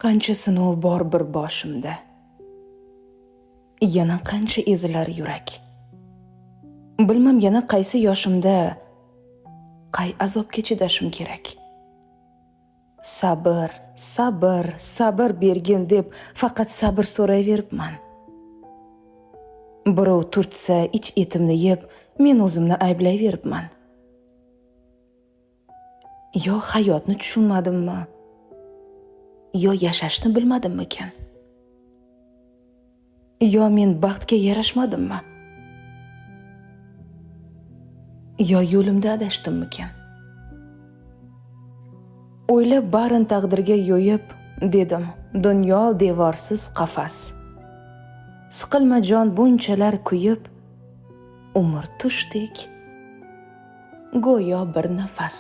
Qancha sinov bor bir boshimda. Yana qancha ezilar yurak. Bilmam yana qaysi yoshimda qay azobga chidashim kerak. Sabr, sabr, sabr bergin deb faqat sabr so'rayveribman. Birov turtsa ich etimni yeb, men o'zimni ayblayveribman. Yo hayotni tushunmadimmi, yo yashashni bilmadimmikan? Yo men baxtga yarashmadimmi? Yo yo'limda adashdimmikan? O'ylab barin taqdirga yo'yib, dedim: Dunyo devorsiz qafas. Siqilma jon bunchalar kuyib, umr tushdek, go'yo bir nafas.